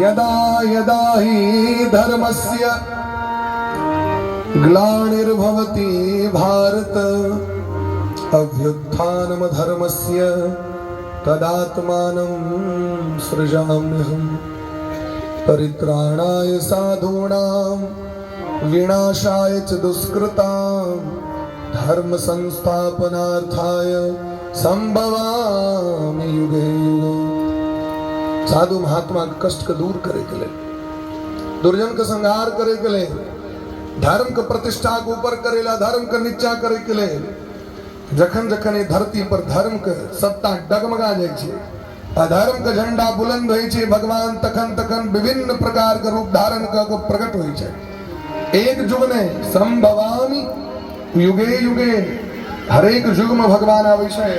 यदा यदा हि धर्मस्य ग्लानिर्भवति भारत अभ्युत्थानमधर्मस्य तदात्मानं सृजाम्यहम्। परित्राणाय साधूनां विनाशाय च दुष्कृतां धर्म संस्थापनार्थाय संभवामि युगे युगे। साधु महात्मा के कष्ट के दूर करे के लेल, दुर्जन के संहार करे के लेल, धर्म के प्रतिष्ठा के ऊपर करेला, धर्म के नीचा करे के लेल, जखन जखन ई धरती पर धर्म के सत्ता डगमगा जाइ छै, अधर्म के झंडा बुलंद होइ छै, भगवान तखन तखन विभिन्न प्रकार के रूप धारण कऽ के प्रकट होइ छै। एक युग ने संभवामि युगे युगे, हरेक युग में भगवान आबै छै।